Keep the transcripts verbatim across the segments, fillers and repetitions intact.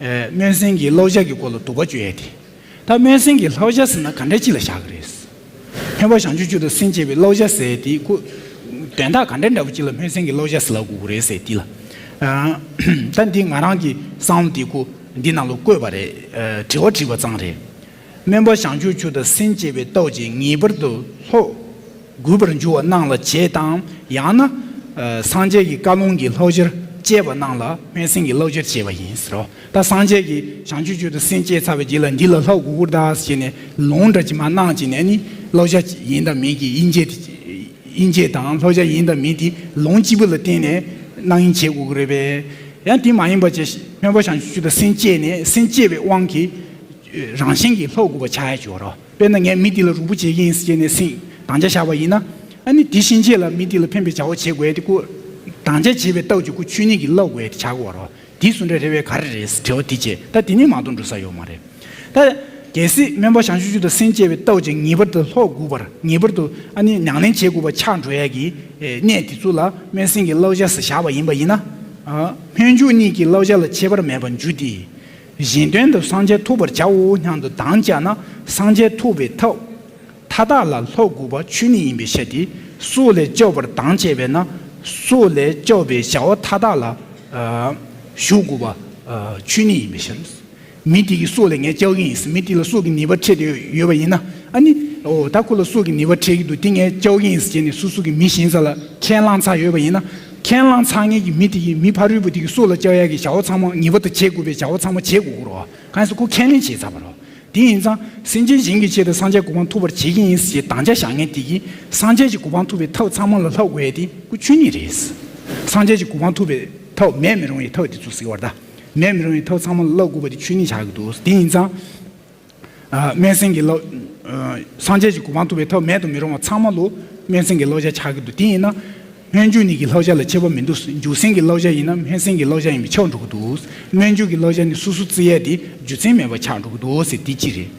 སྨོན་སེམས་ཀྱི་བསླབ་བྱ་གི་སྐོར་ལ་དུག་པ་གཅོད་ཡས་དེ། ད་སྨོན་སེམས་ཀྱི་བསླབ་བྱ་ཟེར་ན་ག་འདྲ་ཅིག་ལ་བཞག་གི་རེད། སྨོན་པ་བྱང་ཆུབ་མཆོག་ཏུ་སེམས་བསྐྱེད་པའི་བསླབ་བྱ་ཟེར་དེ་ཁོ། དོན་དག་ག་འདྲ་འདྲ་པོ་ཅིག་ལ་སྨོན་སེམས་ཀྱི་བསླབ་བྱ་ཟེར་ལབ་དགོས་ཀྱི་རེད་ཟེར་དེ་ལ། ད་འདི་ང་རང་གི་བསམ་བློ་དེ་ཁོ་འདི་ནང་ལ་བཀོད་པ་རེད། དྲི་བ་དྲིས་པ་ཙང་རེད། སྨོན་པ་བྱང་ཆུབ་མཆོག་ཏུ་སེམས་བསྐྱེད་པའི་སྟོབས་ཀྱིས་ངེས་པར་དུ་ལྷོད། དགོས་པར་འགྱུར་བ་རྣམས་ལ་བྱེད་དམ། ཡང་ན། སངས་རྒྱས་ཀྱི་བཀའ་ལུང་གི་བསླབ་བྱར་བཅས་པ་རྣམས་ལ་སྨོན་སེམས་ཀྱི་བསླབ་བྱར་བྱེད་པ་ཡིན་ཟེར་རོ། ད་སངས་རྒྱས་ཀྱིས་བྱང་ཆུབ་མཆོག་ཏུ་སེམས་བསྐྱེད་ཚར་བའི་རྗེས་ལ་འདི་ལ་ལྷོད་དགོས་ཀྱི་རེད་ཟེར་ནས་ལུང་འདྲ་ཅིག་མར་གནང་བྱས་ནས་ནི་བསླབ་བྱ་ཡིན་དང་མིན་གྱི་དབྱེ་འབྱེད་དེ། དབྱེ་འབྱེད་དང་བསླབ་བྱ་ཡིན་དང་མིན་དེ་ལུང་གཅིག་པུ་ལ་བརྟེན་ནས་གནང་ཡིན་བྱེད་དགོས་ཀྱི་རེད་པས། ཡང་དེ་མ་ཡིན་པ་བྱས་སྨོན་པ་བྱང་ཆུབ་མཆོག་ཏུ་སེམས་བསྐྱེད་ནས་སེམས་བསྐྱེད་པའི་དབང་གིས། རང་བཞིན་གྱིས་ལྷོད་དགོས་པ་ཆགས་ཡ་ཅིག་ཡོད་རེད། དཔེར་ན་ངས་མི་འདི་ལ་རུས་པ་བྱེད་ཀྱི་ཡིན་ཟེར་ནས་སེམས་དམ་བཅའ་བཞག་པ་ཡིན་ན། ཨ་ནི་དེ་ཕྱིན་ཆད་ལ་མི་འདི་ལ་ཕན་པའི་བྱ་བ་བྱེད་དགོས་ཡ་དེ་ཁོ། དམ་བཅའ་བྱེད་པའི་སྟོབས་ཀྱིས་ཁོ་ཆོས་ཉིད་ཀྱིས་བསླབ་དགོས་ཡ་དེ་ཆགས་ཀྱི་ཡོད་རེད། དེ་སུ་འདྲ་རེད་པས་ག་རེ་རེད་དྲི་བ་དེ་བྱས་ད་དེ་ནས་མ་གཏོགས་འགྲོ་ས་ཡོད་མ་རེད། ད། གལ་སྲིད་སྨོན་པ་བྱང་ཆུབ་མཆོག་ཏུ་སེམས་བསྐྱེད་པའི་སྟོབས་ཀྱིས་ངེས་པར་དུ་ལྷོད་དགོས་པར་ངེས་པར་དུ་ཨ་ནི་ཉམས་ལེན་བྱེད་དགོས་པ་ཆགས་འགྲོ་ཡ་གི་གནས་དེ་ཚོ་ལ་སྨོན་སེམས་ཀྱི་བསླབ་བྱ་ཟེར་བཞག་པ་ཡིན་པ་ཡིན་ན། སྨོན་འཇུག་གཉིས་ཀྱི་བསླབ་བྱ་ལ་ཁྱད་པར་མེད་པར་འགྱུར་ཏེ། གཞན་དོན་དུ་སངས་རྒྱས་ཐོབ་པར་བྱའོ་སྙམ་དུ་དམ་བཅའ་ན་སངས་རྒྱས་ཐོབ་པའི་ཐབས་མཐའ་དག་ལ་ལྷོད་དགོས་པ་ཆོས་ཉིད་ཡིན་པའི་ཕྱིར་ཏེ། སྲོག་ལས་སྐྱོབ་པར་དམ་བཅས་པས་ན་སྲོག་ལས་སྐྱོབ་པའི་བྱ་བ་མཐའ་དག་ལ་ཞུགས་དགོས་པ་ཆོས་ཉིད་ཡིན་པའི་ཕྱིར། མི་དེ་གི་སྲོག་ལ་ངས་སྐྱོབ་ཀྱི་ཡིན་ཟེར། མི་དེ་ལ་སྲོག་གི་ནུས་པ་འཕྲད་དེ་ཡོད་པ་ཡིན་ན། ཨ་ནི། འོ་ད་ཁོ་ལ་སྲོག་གི་ནུས་པ་འཕྲད་ཀྱི་འདུག་དེ་ངས་སྐྱོབ་ཀྱི་ཡིན་ཟེར་ནས་སོ་སོ་གི་མི་གཞན་ས་ལ་ཁས་བླངས་ཚར་ཡོད་པ་ཡིན་ན། ཁས་བླངས་ཚར་མཁན་གྱི་མི་དེ་གི་མི་ཕ་རོལ་པོ་དེ་གི་སྲོག་ལ་སྐྱོབ་ཡ་གི་བྱ་བ་ཚང་མ་ངེས་པར་དུ་བྱེད་དགོས་པའི་བྱ་བ་ཚང་མ་བྱེད་དགོས་ཀྱི་རེད། གང་ཡིན་ཟེར་ཁོ་ཁས་ལེན་བྱས་ཚར་བ་རེད། དེ་ཡིན་ཙང་སེམས་ཅན་གཞན་གྱི་ཆེད་དུ་སངས་རྒྱས་གོ་འཕང་ཐོབ་པར་བྱེད་ཀྱི་ཡིན་ཞེས་དམ་བཅའ་བཞག་མཁན་དེ་གིས་སངས་རྒྱས་ཀྱི་གོ་འཕང་ཐོབ་པའི་ཐབས་ཚང་མ་ལ་ལྷོད་དགོས་ཡ་དེ་ཁོ་ཆོས་ཉིད་རེད། སངས་རྒྱས་ཀྱི་གོ་འཕང་ཐོབ་པའི་ཐབས་མེད་མི་རུང་བའི་ཐབས་དེ་ཚོ་ཟེར་བ་རེད་ད། མེད་མི་རུང་བའི་ཐབས་ཚང་མ་ལ་ལྷོད་དགོས་པ་དེ་ཆོས་ཉིད་ཆགས་ཀྱི་འདུག་དེ་ཡིན་ཙང་། ཨ། སྨོན་སེམས་ཀྱི་བསླབ། ཨ། སངས་རྒྱས་ཀྱི་གོ་འཕང་ཐོབ་པའི་ཐབས་མེད་དུ་མི་རུང་བ་ཚང་མ་ལོ་སྨོན་སེམས་ཀྱི་བསླབ་བྱ་ཆགས་ཀྱི་འདུག་དེ་ཡིན་ན། སྨོན་འཇུག་གཉིས་ཀྱི་བསླབ་བྱ་ལ་ཁྱད་པར་མི་འདུག་འཇུག་སེམས་ཀྱི་བསླབ་བྱ་ཡིན་ན་སྨོན་སེམས་ཀྱི་བསླབ་བྱ་ཡིན་པས་ཆགས་འགྲོ་གི་འདུག་སྨོན་འཇུག་གི་བསླབ་བྱ་ནི་སོ་སོ་བརྩི་ཡས་དེ་རྒྱུ་མཚན་མེད་པ་ཆགས་འགྲོ་གི་འདུག་ཟེར་དེ་གཅིག་རེད།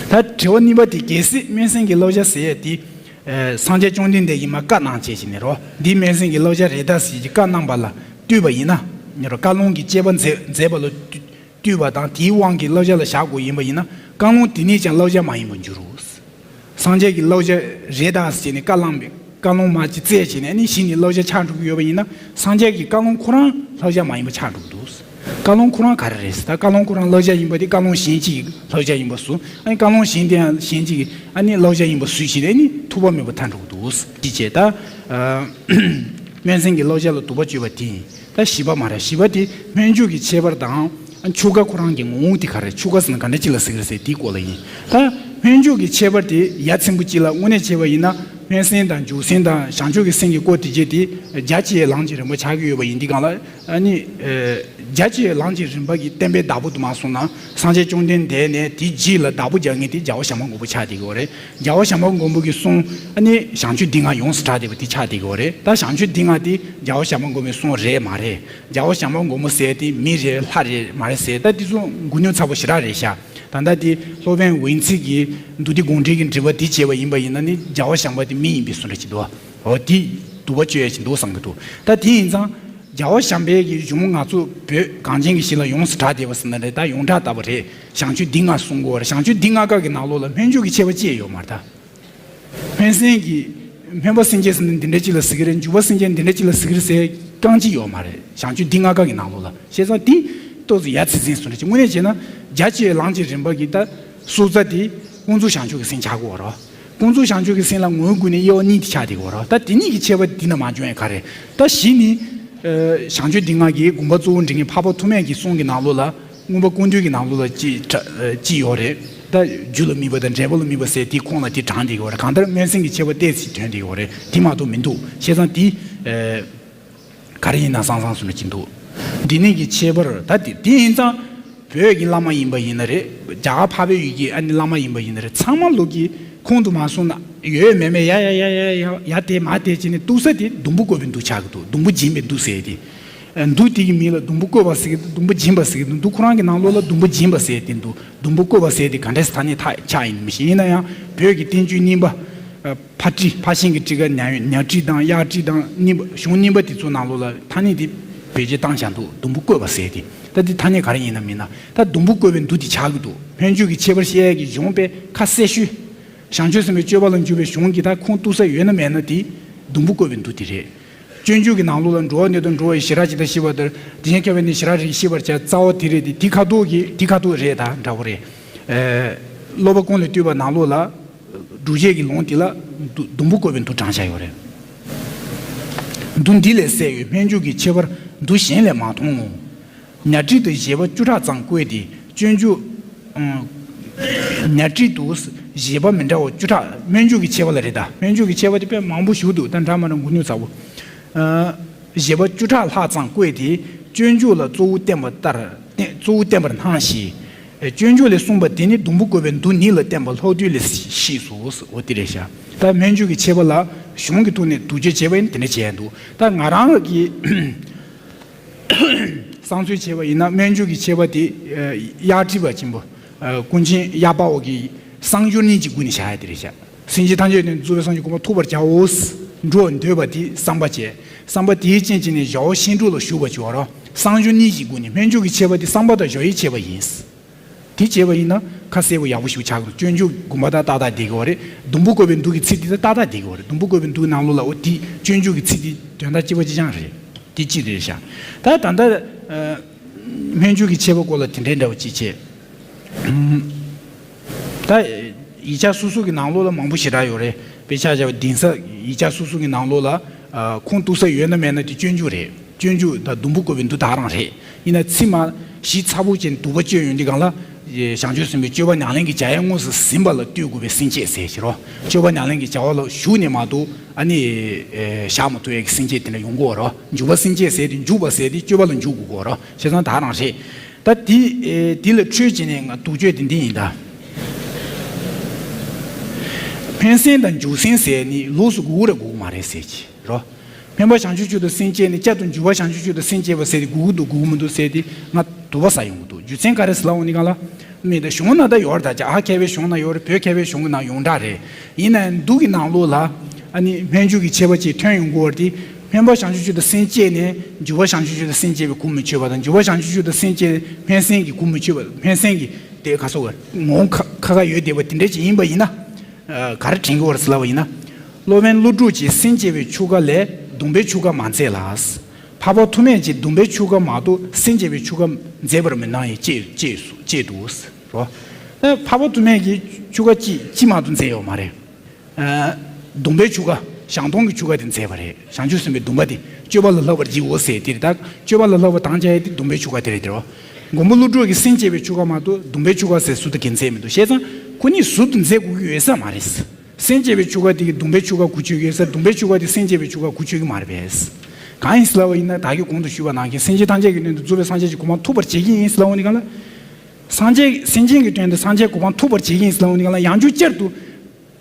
ད་དྲི་བ་གཉིས་པ་དེ་གལ་སྲིད་སྨོན་སེམས་ཀྱི་བསླབ་བྱ་ཟེར་ཡས་དེ། ཨ། སངས་རྒྱས་བཅོམ་ལྡན་འདས་ཀྱིས་མར་བཀའ་གནང་བྱས་ཤིག་ནས་རོ། འདི་སྨོན་སེམས་ཀྱི་བསླབ་བྱ་རེད་ད་ཟེར་གྱི་བཀའ་གནང་བ་ལ་ལྟོས་པ་ཡིན་ན། ནི་རོ་བཀའ་ལུང་གི་དཔྱད་པ་མཛད་མཛད་པ་ལ་ལྟོས་པ་དང་དེའི་དབང་གིས་བསླབ་བྱ་ལ་བཞག་དགོས་ཡིན་པ་ཡིན་ན་བཀའ་ལུང་དེ་ནས་ཀྱང་བསླབ་བྱ་མ་ཡིན་པར་འགྱུར་རོ། སངས་རྒྱས་ཀྱི་བསླབ་བྱ་རེད་ད་ཟེར་ནས་བཀའ་བླངས་པའི་བཀའ་ལུང་མ་ཅིག་བཙལ་བྱས་ནས་ནི་གཞི་ནས་བསླབ་བྱ་ཆགས་འགྲོ་གི་ཡོད་པ་ཡིན་ན་སངས་རྒྱས་ཀྱི་བཀའ་ལུང་ཁོ་རང་བསླབ་བྱ་མ་ཡིན་པ་ཆགས་འགྲོ་གི་འདུག་བཀའ་ལུང་ཁོ་རང་ག་རེ་རེད་ཟེར་ད་བཀའ་ལུང་ཁོ་རང་བསླབ་བྱ་ཡིན་པ་དེ་བཀའ་ལུང་གཞན་གཅིག་གི་བསླབ་བྱ་ཡིན་པ་བཟོ། ཨ་ནི་བཀའ་ལུང་གཞན་དེ་ཡང་གཞན་གཅིག་གི་ཨ་ནི་བསླབ་བྱ་ཡིན་པ་བཟོས་བྱས་ནས་ཨ་ནི་ཐུགས་བག་མེད་པ་ཐལ་འགྲོ་གི་འདུག་ཅི་བྱས་ད། ཨ། སྨོན་སེམས་ཀྱི་བསླབ་བྱ་ལ་དུག་པ་གཅོད་པ་དེ་ཡིན། ད་བཞི་པ་མ་རེད། བཞི་པ་དེ་སྨོན་འཇུག་གི་ཁྱད་པར་དང་། ཆོ་ག་ཁོ་རང་གི་ངོ་བོ་དེ་ག་རེ་ཆོ་ག་ཟེར་ན་ག་འདྲ་ཅིག་ལ་ཟེར་གི་རེད་ཟེར་དེའི་སྐོར་ལ་ཡིན། ད་སྨོན་འཇུག་གི་ཁྱད་པར་དེ་ཡ་མཚན་པོ་གཅིག་ལ་དངོས་གནས་བྱས་པ་ཡིན་ན་སྨོན་སེམས་དང་འཇུག་སེམས་དང་བྱང་ཆུབ་ཀྱི་སེམས་ཀྱི་སྐོར་དེ་བརྒྱད་དེ་རྒྱ་ཆེ་ལམ་གྱི་རིམ་པ་ཆགས་ཀྱི་ཡོད་པ་ཡིན་དུས་སྒང་ལ་ཨ་ནི། རྒྱ་ཆེ་ལམ་གྱི་རིམ་པ་གི་བསྟན་པའི་བདག་པོ་དུ་མ་སོང་ན་སངས་རྒྱས་བཅོམ་ལྡན་འདས་ནས་དེའི་རྗེས་ལ་བདག་པོ་རྒྱག་མཁན་དེ་རྒྱལ་བ་བྱམས་པ་མགོན་པོ་ཆགས་བསྡད་ཀྱི་ཡོད་རེད། རྒྱལ་བ་བྱམས་པ་མགོན་པོ་གི་གསུང་ཨ་ནི་བྱང་ཆུབ་འདི་ང་ཡོངས་སུ་གྲགས་བསྡད་པ་དེ་ཆགས་བསྡད་ཀྱི་ཡོད་རེད། ད་བྱང་ཆུབ་འདི་ང་དེ་རྒྱལ་བ་བྱམས་པ་མགོན་པོའི་གསུང་རེད་མ་རེད། རྒྱལ་བ་བྱམས་པ་མགོན་པོ་ཟེར་དེ་མི་རེད་ལྷ་རེད་མ་རེད་ཟེར་ད་དེ་ཚོ་མགོ་རྙོག་ཚ་པོ་ཞེ་དྲག་རེད་ཤག་ད་ལྟ་དེ་སློབ་དཔོན་ཝིན་ཚིག་གི་མདོ་སྡེ་དགོངས་འགྲེལ་གྱི་འགྲེལ་པ་དེ་བྱས་པ་ཡིན་པ་ཡིན་ན་ནི་རྒྱལ་བ་བྱམས་པ་དེ་མི་ཡིན་པའི་བཟོ་འདྲ་ཅིག་འདུག་འོ་དེ་དུག་པ་གཅོད་ཡ་ཅིག་འདུག་བསམ་གྱི་འདུག་ད་དེ་ཡིན་ཙང་རྒྱལ་བ་བྱམས་པའི་གི་གཞུང་ང་ཚོ་བོད་གངས་ཅན་གྱི་གཞི་ལ་ཡོངས་སུ་གྲགས་བསྡད་པ་ཟེར་ན་རེད། ད་ཡོངས་གྲགས་ལྟ་བུ་རེད། བྱང་ཆུབ་འདི་ང་གསུང་གི་ཡོད་རེད། བྱང་ཆུབ་འདི་ང་ག་གི་ནང་ལོགས་ལ་སྨོན་འཇུག་གི་ཁྱད་པར་ཅི་ཡང་ཡོད་མ་རེད་ད། སྨོན་སེམས་ཀྱི། སྨོན་པ་སེམས་བསྐྱེད་ཟེར་ན་འདི་འདྲ་ཅིག་ལ་ཟེར་གི་རེད། འཇུག་པ་སེམས་བསྐྱེད་འདི་འདྲ་ཅིག་ལ་ཟེར་གི་རེད་ཟེར་རྐང་གཅིག་ཡོད་མ་རེད། བྱང་ཆུབ་འདི་ང་ག་གི་ནང་ལོགས་ལ། བྱས་ཙང་འདི་ཏོག་ཙམ་ཡ་མཚན་མཚན་སོང་རེད་ཅིག་དངོས་གནས་བྱས་ན་རྒྱ་ཆེ་བའི་ལམ་གྱི་རིམ་པ་གི་ད་སྲོག་རྩ་དེ་ཀུན་རྫོབ་བྱང་ཆུབ་ཀྱི་སེམས་ཆགས་ཀྱི་ཡོད་རེད། ཀུན་རྫོབ་བྱང་ཆུབ་ཀྱི་སེམས་ལ་ངོ་བོའི་སྒོ་ནས་དབྱེ་བ་གཉིས་དེ་ཆགས་བསྡད་ཀྱི་ཡོད་རེད། ད་དེ་གཉིས་ཀྱི་ཁྱད་པར་འདི་ན་མ་འབྱུང་ཡ་ག་རེད། ད་གཞི་ནི། བྱང་ཆུབ་འདི་ང་གི་དགོངས་པ་གཙོ་བོ་འདྲེན་མཁན་འཕགས་པ་ཐོགས་མེད་ཀྱི་གསུང་གི་ནང་ལོགས་ལ། མངོན་པ་ཀུན་བཏུས་ཀྱི་ནང་ལོགས་ལ་ཅི་ཅི་ཡོད་རེད། ད་རྒྱུ་ལ་དམིགས་པ་དང་འབྲས་བུ་ལ་དམིགས་པ་ཟེར་དེའི་ཁོངས་ལ་དེ་དྲངས་བསྡད་ཀྱི་ཡོད་རེད། གང་ལྟར་སྨོན་སེམས་ཀྱི་ཁྱད་པར་ཏོག་ཙམ་ཐོན་བསྡད་ཀྱི་ཡོད་རེད། དེ་མ་གཏོགས་མི་འདུག་བྱས་ཙང་དེ། ག་རེ་ཡིན་ན་སང་སང་སུ་ན་ཅི་འདུག་འདི་ནས་ཀྱི་ཁྱད་པར་ད་དེ་དེ་ཡིན་ཙང་། བོད་ཀྱི་བླ་མ་ཡིན་པ་ཡིན་ན་རེད། རྒྱ་གར་འཕགས་པའི་ཡུལ་གྱི་ཨ་ནི་བླ་མ་ཡིན་པ་ཡིན་ན་རེད། ཚང་མ་ལོག་གི་ཁོང་དུ་མ་སོང་ན་ཡོད་མེད་མེད་ཡ་ཡ་ཡ་ཡ་ཡ་ཡ་དེ་མ་དེ་བྱས་ནས་འདུག་ས་དེ་སྡོང་པོ་བཀོད་པའི་འདུག་ཆགས་ཀྱི་འདུག་སྡོང་པོ་སྦྱིན་པའི་འདུག་ཟེར་དེ། འདུ་དེ་གི་མིང་ལ་སྡོང་པོ་བཀོད་པ་ཟེར་གི་འདུག་སྡོང་པོ་སྦྱིན་པ་ཟེར་གི་འདུག་འདུ་ཁོ་རང་གི་ནང་ལོགས་ལ་སྡོང་པོ་སྦྱིན་པ་ཟེར་དེ་འདུག་སྡོང་པོ་བཀོད་པ་ཟེར་དེ་ག་འདྲས་ཐ་སྙད་ཐག་ཆགས་ཡིན་མི་ཤེས། ཡིན་ན་ཡང་བོད་ཀྱི་བསྟན་བཅོས་རྙིང་པ། ཕ་སྤྲི་ཕ་ཤིང་གི་སྤྲི་ཁ་ཉ་ཉ་སྤྲི་དང་གཡག་སྤྲི་དང་གཉིས་པ་གཞུང་གཉིས་པ་དེ་ཚོ་ནང་ལོགས་ལ་ཐ་སྙད་དེ་བེད་སྤྱོད་བཏང་བཞག་འདུག། དུམ་བུ་བཀོད་པ་ཟེར་ཏེ། ད་དེ་ཐ་སྙད་ག་རེ་ཡིན་ན་མིན་ན། ད་དུམ་བུ་བཀོད་པའི་མདོ་དེ་ཆགས་ཀྱི་འདུག། སྨན་བཅོས་ཀྱི་ཁྱད་པར་བཤད་ཡས་ཀྱི་གཞུང་དཔེ་ཁ་གསལ་ཤོས། བྱང་ཆུབ་སེམས་དཔའི་སྤྱོད་པ་ལ་འཇུག་པའི་གཞུང་གི་ད་ཁུངས་གཏུགས་ས་ཡོད་ན་མེད་ན་དེ་དུམ་བུ་བཀོད་པའི་མདོ་དེ་རེད། སྤྱོད་འཇུག་གི་ནང་ལོགས་ལ་འགྲོ་བ་ནི་དང་འགྲོ་བའི་ཞི་རགས་ཇི་ལྟར་ཤེས་པ་ལྟར། དེ་བཞིན་ཁྱབ་པའི་ནི་ཞི་རགས་རིགས་ཤེས་པར་བྱ། རྩ་བ་དེ་རེད་དེ། དེ་ཁ་ཐུག་གི་དེ་ཁ་ཐུག་རེད། ད་འདྲ་བོ་རེད། ཨེ། སློབ་པ་ཀུན་ལས་བཏུས་པ་ནང་ལོགས་ལ། སྒྲུབ་བྱེད་ཀྱི་ལུང་དེ་ལ་དུ་དུམ་བུ་བཀོད་པའི་མདོ་དྲངས་བཞག་ཡོད་རེད། མདོ་འདི་ལས་གསལ་བའི་སྨན་བཅོས་ཀྱི་ཁྱད་པར་མདོ་གཞན་ལས་མ་མཐོང་ངོ་། ཉ་སྤྲི་དང་བཞེད་པ་བཅུ་ཕྲག་ཙམ་བཀོད་དེ་སྤྱོད་འཇུག། ཉ་སྤྲི་དང་བཞེད་པ་མི་འདྲ་བ་བཅུ་ཕྲག། སྨན་བཅོས་ཀྱི་ཁྱད་པར་ལ་རེད་ད། སྨན་བཅོས་ཀྱི་ཁྱད་པར་དེ་དཔེ་མང་པོ་ཞིག་འདུག། ད་འདྲ་མི་འདྲ་མགོ་རྙོག་ཚ་པོ། བཞེད་པ་བཅུ་ཕྲག་ལྷག་ཙམ་བཀོད་དེ་སྤྱོད་འཇུག་ལ་གཙོ་བོ་བསྟན་པ་ལྟར་བསྟན་གཙོ་བོ་བསྟན་པར་སྣང་ཞིང་། སྤྱོད་འཇུག་ལས་གསུངས་པ་དེ་ནི་དུམ་བུ་བཀོད་པའི་མདོ་ཉིད་ལ་བརྟེན་པ་ལྷག་བསྡུས་ལས་ཤེས་སོ། འོ་དེ་རེད་ཤག། ད་སྨན་བཅོས་ཀྱི་ཁྱད་པར་ལ་གཞུང་གི་ཐོག་ནས་བསྡུ་སྤྱོད་བྱས་པ་ཡིན་དེ་འདྲ་བྱས་འདུག། ད་ང་རང་གི་བསམ་ཚུལ་བྱས་པ་ཡིན་ན་སྨན་བཅོས་ཀྱི་ཁྱད་པར་དེ་གཡག་སྤྲི་བ་ཆེན་པོ། ཀུན་མཁྱེན་གཡག་དཔའ་བོ་གི་བསམ་སྦྱོར་གཉིས་ཀྱི་སྒོ་ནས་བཞག་ཡ་དེ་རེད་ཤག། སེམས་ཅན་ཐམས་ཅད་ནི་རྫོགས་པའི་སངས་རྒྱས་གོ་འཕང་ཐོབ་པར་བྱའོ། འགྲོ་འདོད་པ་དེ་བསམ་པ་བྱས། བསམ་པ་དེའི་རྐྱེན་གྱིས་ནི་བྱ་བ་ཤིན་ཏུ་ལ་ཞུགས་པར་བྱེད་པ་རོ། བསམ་སྦྱོར་གཉིས་ཀྱི་སྒོ་ནས། སྨན་བཅོས་ཀྱི་ཁྱད་པར་དེ་བསམ་པ་དང་བྱ་བའི་ཁྱད་པར་ཡིན། དེ་བྱས་པ་ཡིན་ན་ཁ་གསལ་པོ་ཡག་པོ་ཞིག་ཆགས་ཀྱི་འདུག། སྤྱོད་འཇུག་དགོངས་པ་དང་ཏག་ཏག་བསྡད་ཀྱི་ཡོད་རེད། དུམ་བུ་བཀོད་པའི་མདོ་གི་ཚིག་དེ་ཏག་ཏག་བསྡད་ཀྱི་ཡོད་རེད། དུམ་བུ་བཀོད་པའི་མདོ་གི་ནང་ལོགས་ལ་འོ་དེ་སྤྱོད་འཇུག་གི་ཚིག་དེ་དོན་དག་གཅིག་པ་གཅིག་རྐྱང་རེད། དེ་གཅིག་རེད་ཤག། ད་ད་ལྟ་སྨན་བཅོས་ཀྱི་ཁྱད་པར་སྐོར་ལ་དེ་འདྲའི་འདྲ་བོ་གཅིག་བྱས། ད་ཡིག་ཆ་སོ་སོ་གི་ནང་ལོགས་ལ་མང་པོ་ཞེ་དྲག་ཡོད་རེད། དཔེ་ཆ་བཞག་པ་གདན་ས་ཡིག་ཆ་སོ་སོ་གི་ནང་ལོགས་ལ་ཁུངས་གཏུགས་ས་ཡོད་ན་མེད་ན་དེ་སྤྱོད་འཇུག་རེད། སྤྱོད་འཇུག་དང་དུམ་བུ་བཀོད་པའི་མདོ་དེ་རང་རེད། ཡིན་ན་ཚིག་མ་གཞི་ཚ་པོ་ཅན་དུ་བ་སྤྱོད་ཡོང་དུས་སྒང་ལ། བྱང་ཆུབ་སེམས་དཔའི་སྤྱོད་པ་ཉམས་ལེན་གྱི་བྱ་བས་དངོས་སུ་ཟིན་པ་ལ་ལྟོས་དགོས་པའི་སེམས་བསྐྱེད་ཟེར་ཞེས་རོ། སྤྱོད་པ་ཉམས་ལེན་གྱི་བྱ་བ་ལ་ཞུགས་ནས་མ་གཏོགས་ཨ་ནི་བཞག་མ་ཐུབ་ཡས་ཀྱི་སེམས་བསྐྱེད་དེ་འདྲ་ཡོང་གི་ཡོད་རོ། འཇུག་པ་སེམས་བསྐྱེད་ཟེར་དེ་འཇུག་པ་ཟེར་དེ་སྤྱོད་པ་ལ་འཇུག་དགོས་ཀྱི་ཡོད་རོ། བྱས་ཙང་ད་རང་རེད། ད་དེ་དེ་ལ་འཕྲོས་བྱས་ནས་ང་དུག་གཅོད་དེ་འདི་ཡིན་ད། སྨན་སེམས་དང་འཇུག་སེམས་ཟེར་ནི་ལོགས་སུ་དགོས་ཀྱི་རེད་དགོས་ཀྱི་མ་རེད་ཟེར་གྱི་རོ། སྨན་པ་བྱང་ཆུབ་མཆོག་ཏུ་སེམས་བསྐྱེད་ནས་བསྐྱར་དུ་འཇུག་པ་བྱང་ཆུབ་མཆོག་ཏུ་སེམས་བསྐྱེད་པ་ཟེར་ཏེ་དགོས་ཀྱི་འདུག་དགོས་ཀྱི་མི་འདུག་ཟེར་ཏེ་ང་དུ་བ་ཟ་ཡོང་གི་འདུག། རྒྱུ་མཚན་ག་རེ་ཟེར་ལབ་འོང་ནི་གང་ལ། མི་ད་གཞུང་ནང་ད་ཡོད་རེད། ད་ཅི་ཨ་མཁས་པའི་གཞུང་ནང་ཡོད་རེད། བོད་མཁས་པའི་གཞུང་གི་ནང་ཡོངས་གྲགས་རེད། ཡིན་ནའང་འདུག་གི་ནང་ལོགས་ལ་ཨ་ནི་སྨན་བཅོས་ཀྱི་ཁྱད་པར་ཅིག་ཐོན་ཡོང་གི་ཡོད་རེད་དེ། སྨན་པ་བྱང་ཆུབ་མཆོག་ཏུ་སེམས་བསྐྱེད་ནས་འཇུག་པ་བྱང་ཆུབ་མཆོག་ཏུ་སེམས་བསྐྱེད་པའི་གོ་མི་ཆོད་པ་དང་། འཇུག་པ་བྱང་ཆུབ་མཆོག་ཏུ་སེམས་བསྐྱེད་སྨན་སེམས་ཀྱི་གོ་མི་ཆོད་པ། སྨན་སེམས་ཀྱི་དེ་ག་སོགས་ངོ་ཁ་ཁ་ཁ་ཡོད་བསྡད་པ་དེ་འདྲ་ཅིག་ཡིན་པ་ཡིན་ན། ག་རེ་དྲན་གྱི་ཡོད་རེད་ཟེར་ལབ་པ་ཡིན་ན། སློབ་དཔོན་ཀླུ་སྒྲུབ་ཀྱིས་སེམས་བསྐྱེད་པའི་ཆོ་ག་ལས་སྡོམ་པའི་ཆོ་ག་མ་མཛད་ལ། འཕགས་པ་ཐོགས་མེད་ཀྱིས་སྡོམ་པའི་ཆོ་ག་མ་གཏོགས་སེམས་བསྐྱེད་པའི་ཆོ་ག་མཛད་པར་མི་སྣང་ཡང་ཅེས་ཅེས་སུ་ཅེས་འདུག་རོ། འཕགས་པ་ཐོགས་མེད་ཀྱིས་ཆོ་ག་ཅི་ཅི་མ་གཏོགས་མཛད་ཡོད་མ་རེད། སྡོམ་པའི་ཆོ་ག་བཤང་གཏོང་གི་ཆོ་ག་དེ་མཛད་པ་རེད། བྱང་ཆུབ་སེམས་དཔའི་སྡོམ་པ་དེ་སྤྱོད་པ་ལ་བསླབ་པར་བགྱིའོ་ཟེར་དེ་རེད། ད་སྤྱོད་པ་ལ་བསླབ་པ་དང་བཅས་ཏེ་སྡོམ་པའི་ཆོ་ག་དེ་རེད་དེ་རོ། མགོན་པོ་ཀླུ་སྒྲུབ་ཀྱིས་སེམས་བསྐྱེད་པའི་ཆོ་ག་མ་གཏོགས་སྡོམ་པའི་ཆོ་ག་ཟེར་ཟུར་དུ་གང་མཛད་མི་འདུག། བྱས་ཙང་ཁོ་གཉིས་ཟུར་དུ་མཛད་དགོས་ཀྱི་ཡོད་ས་མ་རེད། སེམས་བསྐྱེད་པའི་ཆོ་ག་དེ་གིས་སྡོམ་པའི་ཆོ་ག་གོ་ཆོད་ཀྱི་ཡོད་ས། སྡོམ་པའི་ཆོ་ག་དེ་སེམས་བསྐྱེད་པའི་ཆོ་ག་གོ་ཆོད་ཀྱི་མ་རེད་པས། གང་ཡིན་ཟེར་ལབ་པ་ཡིན་ན་ད་གིན་གོང་དུ་ཞུས་པ་ནང་བཞིན་སེམས་ཅན་ཐམས་ཅད་ཀྱི་དོན་དུ་རྫོགས་པའི་སངས་རྒྱས་ཀྱི་གོ་འཕང་ཐོབ་པར་བྱེད་ཀྱི་ཡིན་ཟེར་ལབ་འོང་ནི་གང་ལ། སངས་རྒྱས་སེམས་ཅན་གྱི་དོན་དུ་སངས་རྒྱས་གོ་འཕང་ཐོབ་པར་བྱེད་ཀྱི་ཡིན་ཟེར་ལབ་འོང་ནི་གང་ལ། ཡང་བསྐྱར་དུ་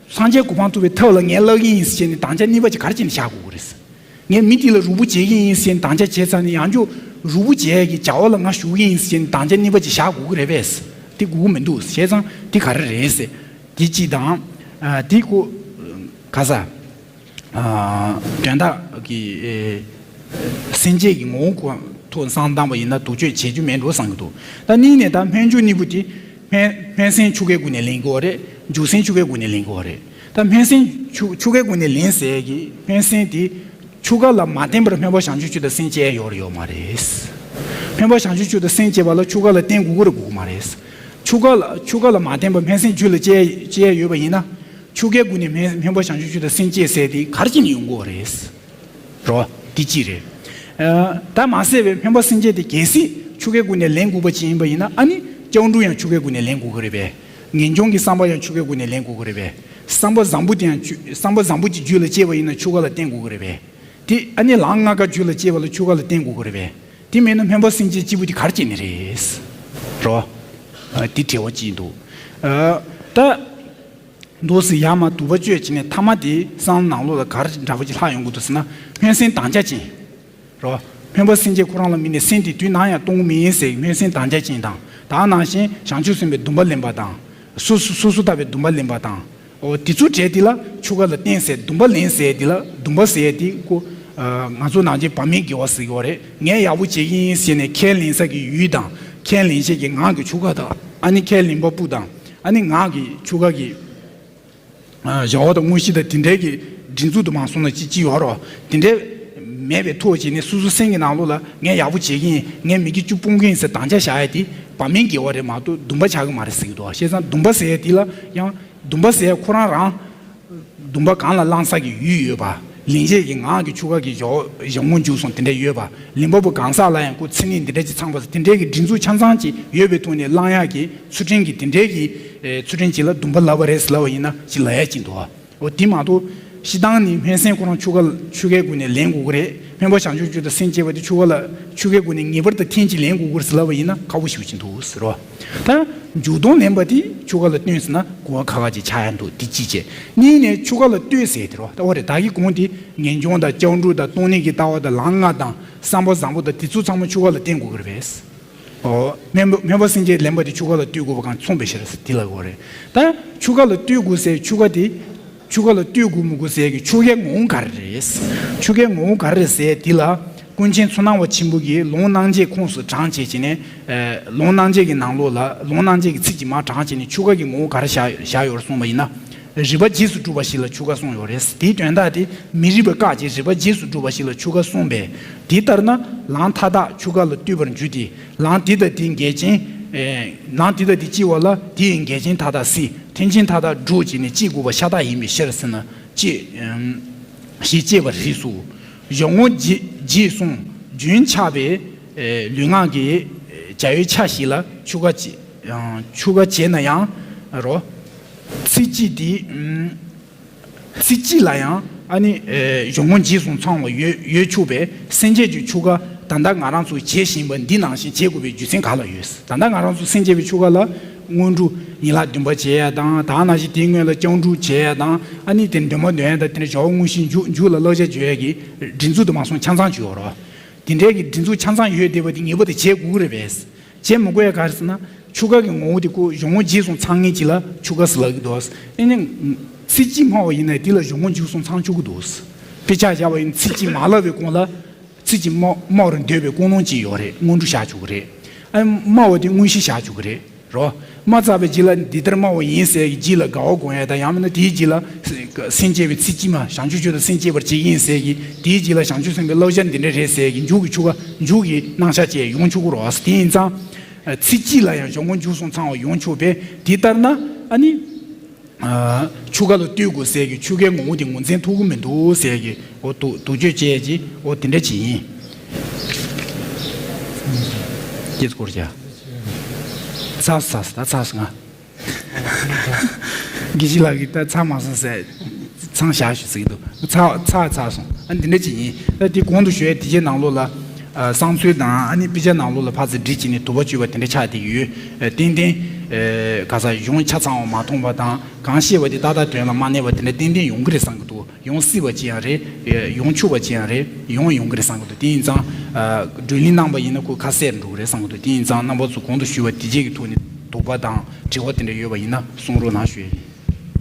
སངས་རྒྱས་གོ་འཕང་ཐོབ་པའི་ཐབས་ལ་ངས་བསླབ་ཀྱི་ཡིན་ཟེར་ནས་དམ་བཅའ་གཉིས་པ་ཅིག་ག་རེ་བྱས་ནས་བཞག་དགོས་ཀྱི་རེད། ངས་མི་དེ་ལ་རུ་བོ་བྱེད་ཀྱི་ཡིན་ཟེར་ནས་དམ་བཅའ་བྱས་ཚར་ནས་ཡང་བསྐྱར་རུ་བོ་བྱེད་ཡས་ཀྱི་བྱ་བ་ལ་ང་ཞུགས་ཀྱི་ཡིན་ཟེར་ནས་དམ་བཅའ་གཉིས་པ་ཅིག་བཞག་དགོས་ཀྱི་རེད་པས། དེ་དགོས་ཀྱི་མི་འདུག། བྱས་ཙང་དེ་ག་རེ་རེད་ཟེར། དེ་གཅིག་དང་། ཨ། དེ་ཁོ། ག་ས། ཨ། དོན་དག་གི། ཨེ། སེམས་བསྐྱེད་ཀྱི་ངོ་བོ་ཁོ་ཐོག་བསམ་བཏང་པ་ཡིན་ན་དུག་གཅོད་བྱེད་རྒྱུ་མེད་འགྲོ་བསམ་གྱི་འདུག། ད་གཉིས་ནས་ད་སྨན་བཅོས་གཉིས་པོ་དེ་སྨན་སྨན་སེམས་ཆོ་གའི་སྒོ་ནས་ལེན་དགོས་པ་རེད། འཇུག་སེམས་ཆོ་གའི་སྒོ་ནས་ལེན་དགོས་པ་རེད། ད་སྨན་སེམས་ཆོ་ཆོ་གའི་སྒོ་ནས་ལེན་ཟེར་གྱི་སྨན་སེམས་དེ་ཆོ་ག་ལ་མ་བརྟེན་པར་སྨན་པ་བྱང་ཆུབ་མཆོག་ཏུ་སེམས་བསྐྱེད་ཡོད་རེད་ཡོད་མ་རེད། སྨན་པ་བྱང་ཆུབ་མཆོག་ཏུ་སེམས་བསྐྱེད་པ་ལ་ཆོ་ག་ལ་བརྟེན་དགོས་ཀྱི་རེད་དགོས་ཀྱི་མ་རེད། ཆོ་ག་ལ་ཆོ་ག་ལ་མ་བརྟེན་པར་སྨན་སེམས་རྒྱུད་ལ་སྐྱེ་སྐྱེ་ཡོད་པ་ཡིན་ན། ཆོ་གའི་སྒོ་ནས་སྨན་སྨན་པ་བྱང་ཆུབ་མཆོག་ཏུ་སེམས་བསྐྱེད་ཟེར་དེ་ག་རེ་བྱས་ནས་ཡོང་གི་ཡོད་རེད། རོ། འདི་གཅིག་རེད། ཨ། ད་མ་ཟད་པའི་སྨན་པ་སེམས་བསྐྱེད་དེ་གལ་སྲིད་ཆོ་གའི་སྒོ་ནས་ལེན་དགོས་པ་ཅིག་ཡིན་པ་ཡིན་ན་ཨ་ནི་སྐྱབས་འགྲོ་ཡང་ཆོ་གའི་སྒོ་ནས་ལེན་དགོས་ཀྱི་རེད་པས། ངེས་འབྱུང་གི་བསམ་པ་ཡང་ཆོ་གའི་སྒོ་ནས་ལེན་དགོས་ཀྱི་རེད་པས། བསམ་པ་བཟང་པོ་དེ་ཡང་ཆོ་བསམ་པ་བཟང་པོ་ཅིག་རྒྱུད་ལ་སྐྱེས་པ་ཡིན་ན་ཆོ་ག་ལ་བརྟེན་དགོས་ཀྱི་རེད་པས། དེ་ཨ་ནི་ལམ་ལྔ་ཀ་རྒྱུད་ལ་སྐྱེས་པ་ལ་ཆོ་ག་ལ་བརྟེན་དགོས་ཀྱི་རེད་པས། དེ་མེད་ན་སྨན་པ་སེམས་བསྐྱེད་གཅིག་པུ་དེ་ག་རེ་བྱས་ནས་རེད། རོ། ཨ། དེ་དྲི་བ་གཅིག་འདུག། ཨ། ད། འདུག་སེ་ཡར་མར་དུ་བ་གཅོད་བྱས་ནས་མཐའ་མ་དེ་བསམ་བློ་ནང་ལོགས་ལ་ག་རེ་འདྲ་པོ་ཅིག་ལྷག་ཡོང་གི་འདུག་ཟེར་ན། སྨན་སེམས་དམ་བཅའ་ཅན། རོ། སྨན་པ་སེམས་བསྐྱེད་ཁོ་རང་ལ་དམིགས་ནས་སེམས་དེ་དུས་ནམ་ཡང་གཏོང་གི་མིན་ཟེར་སྨན་སེམས་དམ་བཅའ་ཅན་དང་། ད་ནང་བཞིན་བྱང་ཆུབ་སེམས་དཔའི་སྡོམ་པ་ལེན་པ་དང་། སོ་སོ་སོ་སོ་ལྟ་བུའི་སྡོམ་པ་ལེན་པ་དང་། འོ་དེ་ཚོ་གྲས་དེ་ལ་ཆོ་ག་ལ་བརྟེན་ཟེར། སྡོམ་པ་ལེན་ཟེར་དེ་ལ། སྡོམ་པ་ཟེར་དེ་ཁོ་ང་ཚོ་ནང་ཆེན་བར་མའི་དགེ་བ་ཟེར་གྱི་ཡོད་རེད། ངས་ཡག་པོ་བྱེད་ཀྱི་ཡིན་ཟེར་ནས་ཁས་ལེན་ས་གི་ཡུལ་དང་། ཁས་ལེན་བྱེད་ཀྱི་ངག་གི་ཆོ་ག་དང་། ཨ་ནི་ཁས་ལེན་པ་པོ་དང་། ཨ་ནི་ངག་གི་ཆོ་ག་གི་བྱ་བ་དང་དངོས་གཞི་དང་དེ་འདྲའི་གི་སྒྲིག་འཛུགས་དུ་མ་སོང་ན་ཅི་ཅི་ཡོད་རོ། དེ་འདྲའི་མེད་པའི་ཐོག་ཅིག་ནས་སོ་སོ་སེམས་ཀྱི་ནང་ལོགས་ལ་ངས་ཡག་པོ་བྱེད་ཀྱི་ཡིན། ངས་མི་དགེ་བཅུ་སྤོང་གི་ཡིན་ཟེར་དམ་བཅའ་བཞག་ཡ་དེ་བར་མའི་དགེ་བ་རེད་མ་གཏོགས་སྡོམ་པ་ཆགས་ཀྱི་མ་རེད་ཟེར་གྱི་འདུག་བྱས་ཙང་སྡོམ་པ་ཟེར་ཡ་དེ་ལ་ཡང་། སྡོམ་པ་ཟེར་ཡ་ཁོ་རང་རང་སྡོམ་པ་གང་ལ་བླང་ས་གི་ཡུལ་ཡོད་པ། ལེན་བྱེད་ཀྱི་ངག་གི་ཆོ་ག་གི་བྱ་བ་བྱ་ངོ་མཇུག་སོང་དེ་འདྲ་ཡོད་པ། ལེན་པ་པོ་གང་ཟག་ལ་ཡང་ཁོ་མཚན་ཉིད་འདི་འདྲ་ཅིག་ཚང་པ་དེ་འདྲའི་གི་སྒྲིག་འཛུགས་ཆ་ཚང་ཅིག་ཡོད་པའི་ཐོག་ནས་བླང་ཡག་གི་ཚུལ་ཁྲིམས་ཀྱི་དེ་འདྲའི་གི་ཚུལ་ཁྲིམས་ཅིག་ལ་སྡོམ་པ་ལབ་པ་རེད་ཟེར་ལབ་པ་ཡིན་ན་ཅིག་ལབ་ཡ་ཅིག་འདུག་འོ་དེ་མ་གཏོགས་སྤྱིར་བཏང་ནི་སྨན་སེམས་ཁོ་རང་ཆོ་ག་ཆོ་གའི་སྒོ་ནས་ལེན་དགོས་ཀྱི་རེད། སྨན་པ་བྱང་ཆུབ་མཆོག་དང་སེམས་བསྐྱེད་པ་དེ་ཆོ་ག་ལ་ཆོ་གའི་སྒོ་ནས་ངེས་པར་དུ་ཐེངས་གཅིག་ལེན་དགོས་ཀྱི་རེད་ཟེར་ལབ་པ་ཡིན་ན་ཁག་པོ་ཞེ་པོ་ཅིག་འདུག་ཟེར་རོ། ད་འཇུག་ལྡོག་ལེན་པ་དེ་ཆོ་ག་ལ་བརྟེན་ཟེར་ན་གོ་བ་ཁག་ཁག་ཅིག་ཆགས་ཡ་འདུག་དེ་གཅིག་བྱས། གཉིས་ནས་ཆོ་ག་ལ་ལྟོས་ཟེར་དེ་རོ། ད་འོ་རེད། ད་གི་གོང་དེ་ངེས་འབྱུང་དང་སྐྱབས་འགྲོ་དང་སྟོང་ཉིད་ཀྱི་ལྟ་བ་དང་ལམ་ལྔ་དང་བསམ་པ་བཟང་པོ་དང་དེ་ཚོ་ཚང་མ་ཆོ་ག་ལ་བརྟེན་དགོས་ཀྱི་རེད་པས། ཨོ། སྨན་པ་སྨན་པ་སེམས་བསྐྱེད་ལེན་པ་དེ་ཆོ་ག་ལ་ལྟོས་དགོས་པ་གང་མཚུངས་པའི་ཕྱིར་དེ་ལ་གོ་རེད། ད་ཆོ་ག་ལ་ལྟོས་དགོས་ཟེར་ཆོ་ག་དེ། ཆོ་ག་ལ་ལྟོས་དགོས་མི་དགོས་ཟེར་གི་ཆོ་གའི་ངོ་བོ་ག་རེ་རེད། ཆོ་གའི་ངོ་བོ་ག་རེ་རེད་ཟེར་དེ་ལ། ཀུན་མཁྱེན་མཚོ་སྣ་བ་ཆེན་པོ་གིས་ལུང་རྣམ་འབྱེད་ཁོངས་སུ་དྲངས་བྱས་ཀྱི་ནས། ལུང་རྣམ་འབྱེད་ཀྱི་ནང་ལོགས་ལ་ལུང་རྣམ་འབྱེད་ཀྱི་ཚིག་གཅིག་མར་དྲངས་བྱས་ནས་ཆོ་ག་གི་ངོ་བོ་ག་རེ་བཞག་བཞག་ཡོད་རེད་གསུངས་པ་ཡིན་ན། རིགས་པ་རྗེས་སུ་སྒྲུབ་པ་ཞིག་ལ་ཆོ་ག་གསུངས་ཡོད་རེད། དེའི་དོན་དག་དེ་མི་རིགས་པ་བཀག་ཅིང་རིགས་པ་རྗེས་སུ་སྒྲུབ་པ་ཞིག་ལ་ཆོ་ག་གསུངས་པས། དེ་ལྟར་ན་ལམ་མཐའ་དག་ཆོ་ག་ལ་ལྟོས་པར་འགྱུར་ཏེ། ལམ་འདི་དང་འདི་འགལ་ཅན། ལམ་འདི་དང་འདི་སྐྱེ་བ་ལ་དེ་ཡི་འགལ་རྐྱེན་མཐའ་དག་སེལ། མཐུན་རྐྱེན་མཐའ་དག་སྒྲུབ་བྱས་ནས་སྐྱེ་དགོས་པ་ཤ་སྟག་ཡིན་པའི་ཕྱིར་ཟེར་ན། ཅེས་ཞེས་བཤད་པ་རེད་སོ། གཞུང་ངོ་རྗེས་རྗེས་གསུངས་རྒྱུན་ཆགས་པའི་ལུས་ངག་གི་བྱ་བའི་ཆ་ཞིག་ལ་ཆོ་ག་བྱེད། ཆོ་ག་བྱེད་ན་ཡང་རོ། ཚིག་གཅིག་དེ། ཚིག་གཅིག་ལ་ཡང་ཨ་ནི་གཞུང་ངོ་རྗེས་གསུངས་ཚང་བ་ཡོད་ཡོད་ཆོག་པས། སེམས་བསྐྱེད་ཀྱི་ཆོ་ག་ད་ལྟ་ང་རང་ཚོ་བྱེད་བཞིན་པ་འདི་ནང་བཞིན་བྱེད་དགོས་པའི་རྒྱུ་མཚན་ག་ལ་ཡོད། ད་ལྟ་ང་རང་ཚོ་སེམས་བསྐྱེད་པའི་ཆོ་ག་ལ་སྔོན་འགྲོ་ཡན་ལག་བདུན་པ་བྱེད་ཡ་དང་། ད་ནང་བཞིན་དེའི་སྔོན་ལ་སྐྱབས་འགྲོ་བྱེད་ཡ་དང་། ཨ་ནི་དེ་འདོན་མ་འདོན་ཡ་དང་། དེ་ནས་བྱ་བ་དངོས་གཞི་མཇུག་མཇུག་ལ་བསླབ་བྱ་བརྗོད་ཡ་གི་སྒྲིག་འཛུགས་དུ་མ་སོང་ཆ་ཚང་བྱོས་རོགས། དེ་འདྲའི་གི་སྒྲིག་འཛུགས་ཆ་ཚང་ཡོད་བསྡད་པ་དེ་ངེས་པར་དུ་བྱེད་དགོས་ཀྱི་རེད་པས། བྱེད་མི་དགོས་ཡ་ག་རེ་ཟེར་ན། ཆོ་ག་གི་ངོ་བོ་དེ་ཁོ་གཞུང་ངོ་རྗེས་གསུངས་ཚང་ངེས་ཅིག་ལ་ཆོ་ག་ཟེར་ལབ་ཀྱི་འདུག་ཨེ་ནི། ཚིག་གཅིག་སྨྲ་བ་ཡིན་ན་དེ་ལ་གཞུང་ངོ་རྗེས་གསུངས་ཚང་ཆོག་གི་འདུག་དཔེ་ཆ་བཞག་པ་ཡིན་ཚིག་གཅིག་མ་ལབ་པའི་གོང་ལ། ཚིག་གཅིག་སྨྲ་སྨྲ་བར་འདོད་པའི་ཀུན་སློང་ཅིག་ཡོད་རེད། སྔོན་འགྲོ་བཞག་ཆོག་གི་རེད། ཨ་སྨྲ་བ་དེ་དངོས་གཞི་བཞག་ཆོག་གི་རེད། རོ། སྨྲ་ཚར་བའི་རྗེས་ལ་འདི་ལྟར་སྨྲ་བ་ཡིན་ཟེར་གྱི་རྗེས་ལ་དགའ་བ་སྒོམ་ཡ་དང་། ཡང་མིན་ན་དེའི་རྗེས་ལ་སེམས་བསྐྱེད་པའི་ཚིག་གཅིག་མ་བྱང་ཆུབ་མཆོག་དང་སེམས་བསྐྱེད་པར་བྱེད་ཀྱི་ཡིན་ཟེར་གྱི་དེའི་རྗེས་ལ་བྱང་ཆུབ་སེམས་དཔའི་བསླབ་བྱ་འདི་འདྲ་རེད་ཟེར་གྱི་མཇུག་གི་ཆོ་ག་མཇུག་གི་རྣམ་གཞག་བཅས་ཡོང་ཆོག་གི་རོ། དེ་ཡིན་ཙང་། ཚིག་གཅིག་ལ་ཡང་གཞུང་ངོ་མཇུག་གསུངས་ཚང་བ་ཡོང་ཆོག་པས། དེ་ལྟར་ན་ཨ་ནི། ཆོ་ག་ལ་ལྟོས་དགོས་ཟེར་གྱི་ཆོ་གའི་ངོ་བོ་དེ་ངོས་འཛིན་ཐུབ་ཀྱི་མི་འདུག་ཟེར་གྱི་འོ་དུ་དུག་གཅོད་བྱས་ཀྱི་འོ་དེ་འདྲ་ཅིག་ཡིན། སྐྱེས་སྐོར་བྱ། ཚ་ས་ས་ད་ཚ་སོང་ང་། དགེ་བཤེས་ལགས་ཀྱིས་ད་ཚ་མ་སོང་ཟེར། ཚང་བཞག་ཞུ་ཟེར་གྱི་འདུག་ཚ་ཚ་ཚ་སོང་ཨ་འདི་འདྲ་ཅིག་ཡིན། ད་དེ་གོང་དུ་ཞུ་ཡས་དེ་རྗེས་ནང་ལོགས་ལ། གསང་ཚུལ་དང་ཨ་ནི་དཔེ་ཆ་ནང་ལོགས་ལ་ཕར་ཚུར་བསྒྲིགས་བྱས་ནས་དུ་བ་གཅོད་པ་དེ་འདྲ་ཆགས་བསྡད་ཀྱི་ཡོད། ཏན་ཏན། ག་ས་གཞུང་ཆ་ཚང་བ་མ་མཐོང་བ་དང་གང་བཤད་པ་དེ་ཏག་ཏག་དོན་ལ་མ་གནས་པ་དེ་འདྲ་ཏན་ཏན་ཡོང་གི་རེད་བསམ་གྱི་འདུག་ཡོང་སྲིད་པ་ཅི་ཡང་རེད། ཡོང་ཆོག་པ་ཅི་ཡང་རེད། ཡོང་ཡོང་གི་རེད་བསམ་གྱི་འདུག་དེ་ཡིན་ཙང་། བགྲོ་གླེང་གནང་པ་ཡིན་ན་ཁོ་ཁ་གསལ་འགྲོ་གི་རེད་བསམ་གྱི་འདུག་དེ་ཡིན་ཙང་རྣམ་པ་ཚོ་གོང་དུ་ཞུས་པ་དེ་རྗེས་ཀྱི་ཐོག་ནས་དོགས་པ་དང་དྲི་བ་དེ་འདྲ་ཡོད་པ་ཡིན་ན་གསུང་རོགས་གནང་ཞུ་ཡ་ཡིན།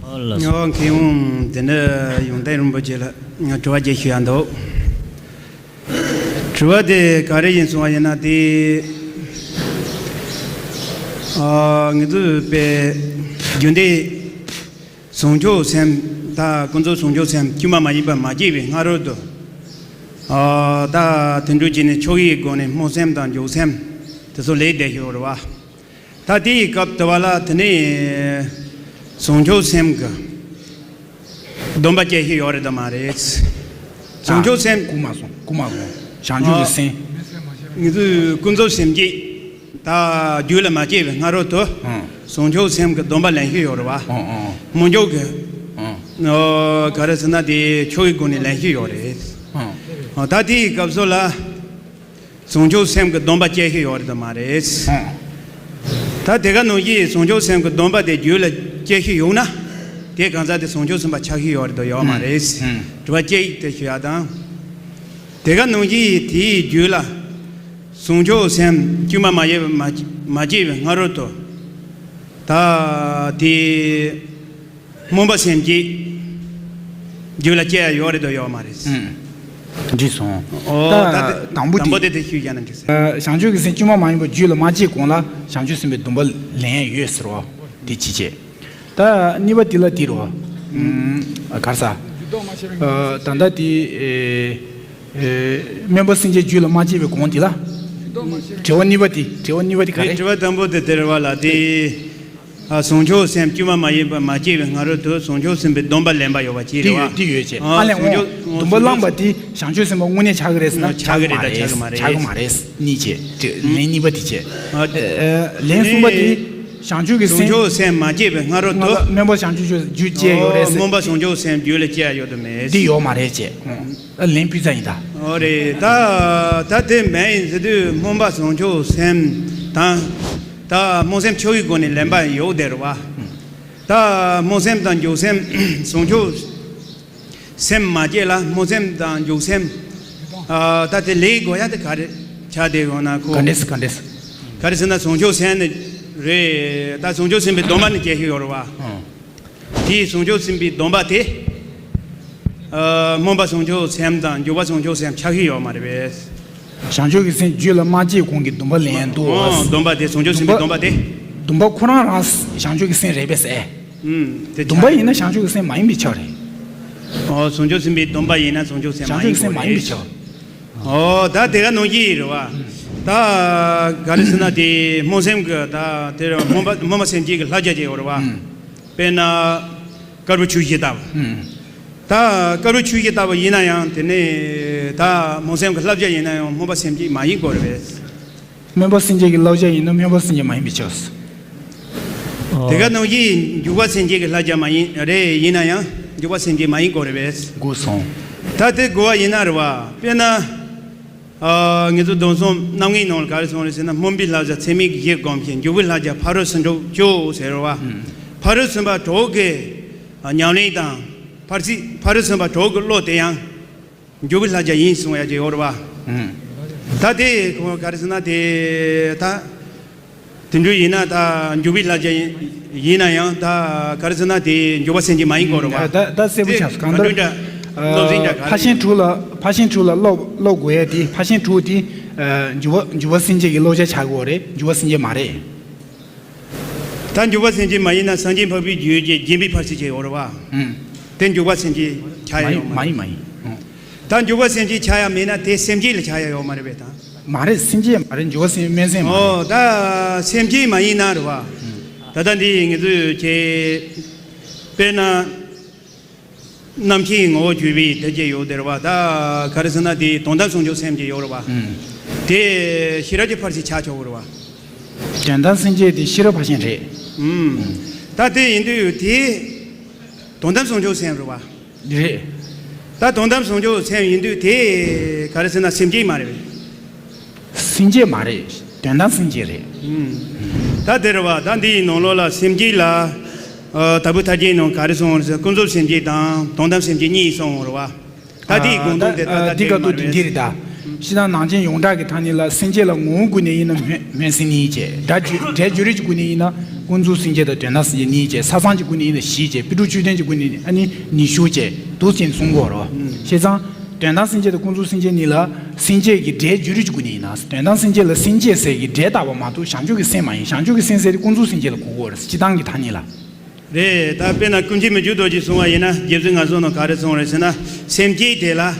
ཨོ་ལགས་སོ། ངོ་མཁས་དབང་དེ་འདྲ་ཡོངས་འདེམས་རིན་པོ་ཆེ་ལ་ང་དྲི་བ་ཅིག་ཞུ་ཡ་འདུག་དྲི་བ་དེ་ག་རེ་ཡིན་གསུང་བ་ཡིན་ན་དེ། ཨ་ངེད་ཚོས་པའི་རྒྱུན་དེ་བྱང་ཆུབ་སེམས་ད་ཀུན་རྫོབ་བྱང་ཆུབ་སེམས་དཀྱུས་མ་མ་ཡིན་པ་མ་སྐྱེས་པའི་སྔ་རོལ་དུ། ཨ་ད་དེ་འདྲ་བྱས་ནས་ཆོས་ཀྱི་སྒོ་ནས་སྨོན་སེམས་དང་འཇུག་སེམས་དེ་ཚོ་ལས་བསྡད་ཤོག་རེད་བ། ད་དེའི་སྐབས་དུ་བ་ལ་དེ་ནས་བྱང་ཆུབ་སེམས་ཀྱི་སྡོམ་པ་སྐྱེ་ཤེས་ཡོད་རེད་དམ་མ་རེད། བྱང་ཆུབ་སེམས། གོ་མ་སོང་གོ་མ་སོང་། བྱང་ཆུབ་ཀྱི་སེམས། ངེད་ཚོས་ཀུན་རྫོབ་སེམས་བསྐྱེད་ད་རྒྱུད་ལ་མ་སྐྱེས་པའི་སྔ་རོལ་དུ། ཨང་། བྱང་ཆུབ་སེམས་ཀྱི་སྡོམ་པ་ལེན་ཤེས་ཡོད་རེད་བ། ཨང་ཨང་། སྨོན་འཇུག་གི་ཨང་། ཨོ་ག་རེ་ཟེར་ན་དེ་ཆོས་ཀྱི་སྒོ་ནས་ལེན་ཤེས་ཡོད་རེད། ཨང་། ཨོ་ད་དེའི་སྐབས་སུ་ལ། བྱང་ཆུབ་སེམས་ཀྱི་སྡོམ་པ་སྐྱེ་ཤེས་ཡོད་རེད་དམ་མ་རེད། ད་དེ་ག་ནང་བཞིན་བྱང་ཆུབ་སེམས་ཀྱི་སྡོམ་པ་དེ་རྒྱུད་ལ་སྐྱེ་ཤེས་ཡོད་ན། དེ་གང་ཟག་དེ་བྱང་ཆུབ་སེམས་དཔའ་ཆགས་ཤེས་ཡོད་རེད་དམ་ཡོད་མ་རེད། དྲི་བ་གཅིག་དེ་ཞུ་ཡ་དང་། དེ་ག་ནང་བཞིན་དེའི་རྒྱུད་ལ་བྱང་ཆུབ་སེམས་དཀྱུས་མ་མ་ཡལ་བ་མ་མ་སྐྱེས་པའི་སྔ་རོལ་དུ། ད་དེ། སྨོན་པ་སེམས་བསྐྱེད་རྒྱུད་ལ་སྐྱེ་ཡ་ཡོད་རེད་དོ་ཡོད་མ་རེད། ཨུམ། འགྲིག་སོང་། ཨོ་ད་ད་དེ་དང་པོ་དང་པོ་དེ་དེ་དེ་ཤུགས་རྒྱག་ན་འགྲིག་ཟེར། ཨ། བྱང་ཆུབ་ཀྱི་སེམས་བཅོས་མ་མ་ཡིན་པ་རྒྱུད་ལ་མ་སྐྱེས་གོང་ལ་བྱང་ཆུབ་སེམས་དཔའི་སྡོམ་པ་ལེན་ཡ་ཡོད་ཟེར་བ་དེ་གཅིག་བྱས། ད་གཉིས་པ་དེ་ལ་དེ་རེད་བ། ཨུམ། ག་རེ་ཟ། ཨ། ད་ལྟ་དེ། ཨེ། ཨེ། སྨོན་པ་སེམས་བསྐྱེད་རྒྱུད་ལ་མ་སྐྱེས་པའི་གོང་དེ་ལ། དྲི་བ་གཉིས་པ་དེ། དྲི་བ་གཉིས་པ་དེ་ག་རེ། དྲི་བ་དང་པོ་དེ་དེ་རེད་བ་ལ་དེ། ཨ། བྱང་ཆུབ་སེམས་བཅོས་མ་མ་ཡིན་པ་མ་སྐྱེས་པའི་སྔ་རོལ་དུ་བྱང་ཆུབ་སེམས་དཔའི་སྡོམ་པ་ལེན་པ་ཡོད་པ་ཅིག་དེ་རེད་བ། ཡོད་དེ་ཡོད་ཅེས། ཨ། ཨ་ལས་བྱང་ཆུབ་འོང་། སྡོམ་པ་བླངས་པ་དེ་བྱང་ཆུབ་སེམས་དཔའ་དངོས་གནས་ཆགས་ཀྱི་རེད་ཟེར་ན་ཆགས་ཀྱི་མ་རེད། ཆགས་ཀྱི་མ་རེད། ཆགས་ཀྱི་མ་རེད། གཉིས་བྱས། དྲི། ལན་གཉིས་པ་དེ་བྱས། ཨ། ཨ། ལན་གསུམ་པ་དེ། བྱང་ཆུབ་ཀྱི་སེམས། བྱང་ཆུབ་སེམས་མ་སྐྱེས་པའི་སྔ་རོལ་དུ། སྔ་རོལ་སྨོན་པ་བྱང་ཆུབ་རྒྱུད་སྐྱེས་ཡོད་རེད་ཟེར། སྨོན་པ་བྱང་ཆུབ་སེམས་རྒྱུད་ལ་སྐྱེ་ཡ་ཡོད་དོ་མེད། འདི་ཡོད་མ་རེད་ཅེས། ཨ། ལན་སྤུས་ཚད་ཡིན་ད། ཨོ་རེད། ད་ད་དེ་མེད་ཡིན་ཟེར་དུས་སྨོན་པ་བྱང་ཆུབ་སེམས་དང་། ད་སྨོན་སེམས་ཆགས་ཡོད་སྒོ་ནས་ལེན་པ་ཡོད་དེ་རེད་བ། ད་སྨོན་སེམས་དང་འཇུག་སེམས། བྱང་ཆུབ་སེམས་མ་སྐྱེས་ལ་སྨོན་སེམས་དང་འཇུག་སེམས། ཨ། ད་དེ་ལས་དགོས་ཡ་དེ་ག་རེ་ཆགས་བསྡད་ཡོད་ན་ཁོ། ག་འདྲས་ག་འདྲས། ག་རེ་ཟེར་ན་བྱང་ཆུབ་སེམས་ནི་རེད། ད་བྱང་ཆུབ་སེམས་དཔའི་སྡོམ་པ་ནི་སྐྱེ་ཤི་ཡོད་རེད་བ། ཨང་། དེའི་བྱང་ཆུབ་སེམས་དཔའི་སྡོམ་པ་དེ། ཨ། སྨོན་པ་བྱང་ཆུབ་སེམས་དང་འཇུག་པ་བྱང་ཆུབ་སེམས་ཆགས་ཤི་ཡོད་མ་རེད་པས། བྱང་ཆུབ་ཀྱི་སེམས་རྒྱུད་ལ་མ་སྐྱེས་གོང་གི་སྡོམ་པ་ལེན་འདུག། ཨང་། སྡོམ་པ་དེ་བྱང་ཆུབ་སེམས་དཔའི་སྡོམ་པ་དེ། སྡོམ་པ་ཁོ་རང་རང་བྱང་ཆུབ་ཀྱི་སེམས་རེད་པས་ཟེར། ཨུམ། དེ་སྡོམ་པ་ཡིན་ན་བྱང་ཆུབ་ཀྱི་སེམས་མ་ཡིན་པའི་ཆ་རེད། ཨོ། བྱང་ཆུབ་སེམས་དཔའི་སྡོམ་པ་ཡིན་ན་བྱང་ཆུབ་སེམས་མ་ཡིན་དགོས་རེད། བྱང་ཆུབ་ཀྱི་སེམས་མ་ཡིན་པའི་ཆ། ཨོ། ད་དེ་ག་ནང་བཞིན་རེད་བ། ད་ག་རེ་ཟེར་ན་དེ་སྨོན་སེམས་ཀྱི་ད་དེ་རེད་བ། སྨོན་པ་སྨོན་པ་སེམས་བསྐྱེད་ཀྱི་བསླབ་བྱ་ཅིག་ཡོད་རེད་བ། ཨུམ། དཔེར་ན། དཀར་པོའི་ཆུ་བཞི་ལྟ་བུ། ཨུམ། ད་དཀར་པོའི་ཆུ་བཞི་ལྟ་བུ་ཡིན་ན་ཡང་དེ་ནས་ད་སྨོན་སེམས་ཀྱི་བསླབ་བྱ་ཡིན་ན་ཡང་སྨོན་པ་སེམས་བསྐྱེད་མ་ཡིན་དགོས་རེད་པས། སྨོན་པ་སེམས་བསྐྱེད་ཀྱི་བསླབ་བྱ་ཡིན་ན་སྨོན་པ་སེམས་བསྐྱེད་མ་ཡིན་པའི་ཕྱིར། དེ་ག་ནང་བཞིན་འཇུག་པ་སེམས་བསྐྱེད་ཀྱི་བསླབ་བྱ་མ་ཡིན་རེད། ཡིན་ན་ཡང་འཇུག་པ་སེམས་བསྐྱེད་མ་ཡིན་དགོས་རེད་པས། དགོས་སོང་། ད་དེ་དགོས་པ་ཡིན་ན་རེད་བ། དཔེར་ན། ཨ། ངེད་ཚོ་སྡོམ་གསུམ་རྣམ་ངེས་ནང་ལ་ག་རེ་གསུངས་རེད་ཟེར་ན། སྨོན་པའི་བསླབ་བྱ་ཚད་མེད་ཀྱི་བཞི་བསྒོམ་ཞིང་། འཇུག་པའི་བསླབ་བྱ་ཕ་རོལ་ཕྱིན་དྲུག་སྤྱོད་ཟེར་བ། ཨུམ། ཕ་རོལ་ཕྱིན་པ་དྲུག་གི་ཉམས་ལེན་དང་། ཕར་ཕྱིན་ཕ་རོལ་ཕྱིན་པ་དྲུག་གི་བློ་དེ་ཡང་འཇུག་པའི་བསླབ་བྱ་ཡིན་གསུང་ཡ་ཅིག་ཡོད་རེད་བ། ཨུམ། ད་དེ་ཁོ་ག་རེ་ཟེར་ན་དེ་ད། དེ་འདྲ་ཡིན་ན་ད་འཇུག་པའི་བསླབ་བྱ་ཡིན་ན་ཡང་ད་ག་རེ་ཟེར་ན་དེ་འཇུག་པ་སེམས་བསྐྱེད་མ་ཡིན་དགོས་རེད་བ། ད་ད་གསལ་པོ་ཆགས་སོང་། གང་ལྟར། ཨ། ཕར་ཕྱིན་དྲུག་ལ་ཕར་ཕྱིན་དྲུག་ལ་སློབ་སློབ་དགོས་ཡ་དེ། ཕར་ཕྱིན་དྲུག་དེ། ཨ། འཇུག་པ་འཇུག་པ་སེམས་བསྐྱེད་ཀྱི་བསླབ་བྱ་ཆགས་དགོས་རེད། འཇུག་པ་སེམས་བསྐྱེད་མ་རེད། ད་འཇུག་པ་སེམས་བསྐྱེད་མ་ཡིན་ན་སངས་རྒྱས་འཕགས་པའི་རྒྱུད་ཀྱི་བརྒྱན་པའི་ཕར་ཕྱིན་ཅིག་ཡོད་རེད་བ། ཨུམ། དེ་འཇུག་པ་སེམས་བསྐྱེད་ཆགས་ཡ་ཡོད་མ་མ་ཡིན་མ་ཡིན་མ་ཡིན། ཨུམ། ད་འཇུག་པ་སེམས་བསྐྱེད་ཆགས་ཡ་མེད་ན་དེ་སེམས་བསྐྱེད་ལ་ཆགས་ཡ་ཡོད་མ་རེད་པས་ད། མ་རེད། སེམས་བསྐྱེད་མ་རེད། འཇུག་པ་སེམས་སྨོན་སེམས་མ་རེད། ཨོ། ད་སེམས་བསྐྱེད་མ་ཡིན་ན་རེད་བ། ད་ལྟ་འདི་ངེད་ཚོས་ཀྱི་དཔེར་ན། རྣམ་མཁྱེན་ངོ་བོ་གྱུར་པའི་དེ་ཅིག་ཡོད་དེ་རེད་བ། ད་ག་རེ་ཟེར་ན་དེ་དོན་དམ་བྱང་ཆུབ་སེམས་ཅིག་ཡོད་རེད་བ། ཨུམ། དེ་ཤེས་རབ་ཀྱི་ཕར་ཕྱིན་ཆགས་ཆོག་གི་རེད་བ། དོན་དམ་སེམས་བསྐྱེད་དེ་ཤེས་རབ་ཕར་ཕྱིན་རེད། ཨུམ། ད་དེ་ཡིན་དུས་དེ་དོན་དམ་བྱང་ཆུབ་སེམས་རེད་བ། རེད། ད་དོན་དམ་བྱང་ཆུབ་སེམས་ཡིན་དུས་དེ་ག་རེ་ཟེར་ན་སེམས་བསྐྱེད་མ་རེད་པས། སེམས་བསྐྱེད་མ་རེད། དོན་དམ་སེམས་བསྐྱེད་རེད། ཨུམ། ད་དེ་རེད་བ། ད་འདི་ཡི་ནང་ལོགས་ལ་སེམས་བསྐྱེད་ལ། ཨ། དྭགས་པོའི་ཐར་རྒྱན་ནང་ག་རེ་གསུངས་པ་རེད་ཟེར། ཀུན་རྫོབ་སེམས་བསྐྱེད་དང་དོན་དམ་སེམས་བསྐྱེད་གཉིས་གསུངས་པ་རེད་བ། ད་དེའི་དགོངས་དོན་དེ་ད་ལྟ་དེ་ག་དུ་དེ་འདི་རེད་ད། སྤྱིར་བཏང་ནང་བྱན་ཡོངས་གྲགས་ཀྱི་ཐ་སྙད་ལ་སེམས་བསྐྱེད་ལ་ངོ་བོ་ཀུན་ནས་དབྱེ་ན་སྨོན་སེམས་གཉིས་བྱས། སྒྲ་བརྗོད་སྒྲའི་བརྗོད་རིགས་ཀྱི་སྒོ་ནས་དབྱེ་ན་ཀུན་རྫོབ་སེམས་བསྐྱེད་དང་དོན་དམ་སེམས་བསྐྱེད་གཉིས་བྱས། ས་མཚམས་ཀྱི་སྒོ་ནས་དབྱེ་ན་བཞི་བྱས། པཎ་གྲུབ་བཅུ་བདུན་གྱི་སྒོ་ནས་ཨ་ནི་ཉི་ཤུ་བྱས། འདུག་ཅེས་གསུང་གི་ཡོད་རེད། བྱས་ཙང་དོན་དམ་སེམས་བསྐྱེད་དང་ཀུན་རྫོབ་སེམས་བསྐྱེད་གཉིས་ལ་སེམས་བསྐྱེད་ཀྱི་སྒྲའི་བརྗོད་རིགས་ཀྱི་སྒོ་ནས་དབྱེ་ན། དོན་དམ་སེམས་བསྐྱེད་ལ་སེམས་བསྐྱེད་ཟེར་གྱི་སྒྲས་བཏགས་པ་མ་གཏོགས་བྱང་ཆུབ་ཀྱི་སེམས་མ་ཡིན། བྱང་ཆུབ་ཀྱི་སེམས་ཟེར་དེ་ཀུན་རྫོབ་སེམས་བསྐྱེད་ལ་གོ་དགོས་རེད། སྤྱིར་བཏང་གི་ཐ་སྙད་ལ། རེད། ད་དཔེར་ན་ཀུན་མཁྱེན་མི་བསྐྱོད་རྡོ་རྗེས་གསུངས་པ་ཡིན་ན། རྗེ་བཙུན་ངག་གསལ་ནང་ག་རེ་གསུངས་རེད་ཟེར་ན། སེམས་བསྐྱེད་དེ་ལ། ཨ།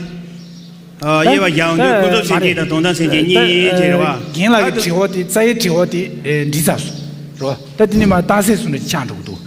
དབྱེ་བ་བཞག་དུས་ཀུན་རྫོབ་སེམས་བསྐྱེད་དང་དོན་དམ་སེམས་བསྐྱེད་གཉིས་ཅེས་རེད་བ། རྒན་ལགས་ཀྱི་དྲི་བ་དེ། རྩ་བའི་དྲི་བ་དེ་འགྲིག་ཚར་སོང་རེད་བ། ད་དེ་ནས་མར་རྟགས་གསལ་གསུང་རེ་ཆགས་འགྲོ་གི་འདུག།